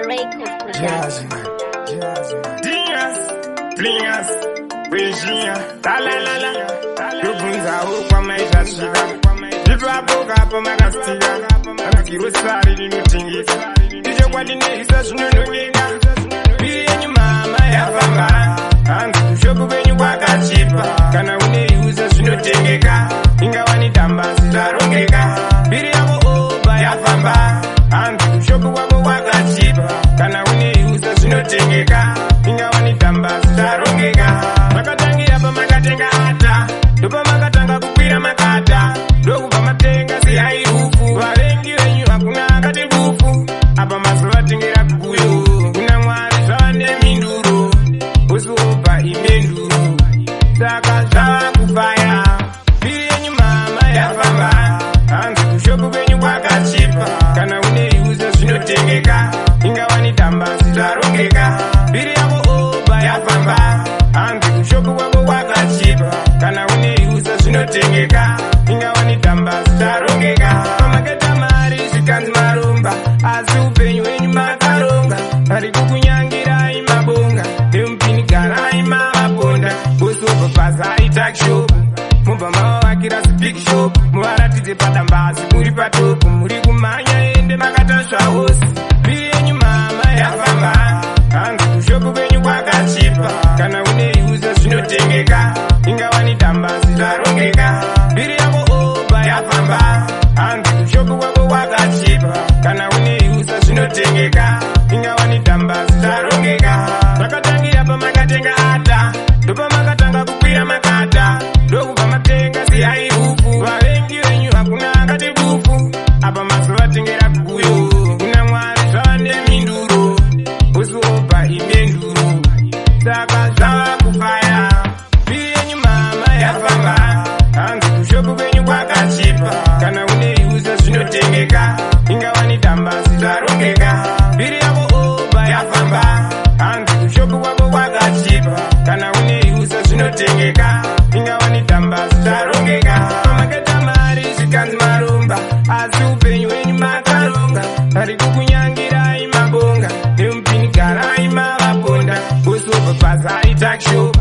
Record Production. Dias, Plias, Virginia, la la la la. Ndobvunzawo kwamaizvasvika ipapo kapo makastika girosari rinotengeka ichokwadi neisa zvinonongeka. Mbiri yenyu mama yafamba, hanzi kushop kwenyu kwakachipa, kana une user zvinotengeka, ingawani dambasi zvarongeka. Mbiri yako oba yafamba, hanzi kushop kwako kwakachipa, kana une user zvinotengeka, ingawani dambasi zvarongeka. Makatangira pamakatenga ata, ndopamakatanga kukwira makata, ndokubva matenga zihigh roof. Vavengi venyu hakuna akati bufu, apa mazovatengera guyo. Kuna Mwari zvava neminduro, usiobva imenduro, saka zvava kufaya. Mbiri yenyu mama yafamba, hanzi kushop kwenyu kwakachipa, kana une user zvinotengeka, ingawani dambasi zvarongeka. Mbiri yako oba yafamba, hanzi kushop kwako kwakachipa, kana une user zvinotengeka, ingawani dambasi zvarongeka. Pamaketa mari zvikanzi maromba, asi upenyu hwenyu makaronga, vari kukunyangirai mabonga nemupinigarai mavaponda. Usobva pazai tuckshop, mubva mavavakira zibig shop, muvaratidze padambasi muri patop, muri kumhanya ende makatasva hosi. Mbiri yenyu mama yafamba, hanzi kushop kwenyu kwakachipa, kana une user zvinotengeka, ingawani dambasi zvarongeka. Mbiri yako oba yafamba, hanzi kushop kwako kwakachipa, kana une user zvinotengeka, ingawani dambasi zvarongeka. Zvakatangira pamakatenga ata, ndopamakatanga kukwira makata, ndokubva matenga zihigh roof. Vavengi venyu hakuna akati bufu, apa mazovatengera guyo. Kuna Mwari zvava neminduro, usiobva imenduro, saka zvava kufaya. Mbiri yenyu mama yafamba, hanzi kushop kwenyu kwakachipa, kana une user zvinotengeka, ingawani dambasi zvarongeka. Mbiri yako oba yafamba, hanzi kushop kwako kwakachipa, kana une user zvinotengeka, ingawani dambasi zvarongeka. Pamaketa mari zvikanzi maromba, asi upenyu hwenyu makaronga, vari kukunyangirai mabonga nemupinigarai mavaponda. Usobva pazai tuckshop,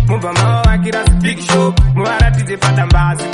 mubva mavavakira zibig shop, muvaratidze padambasi.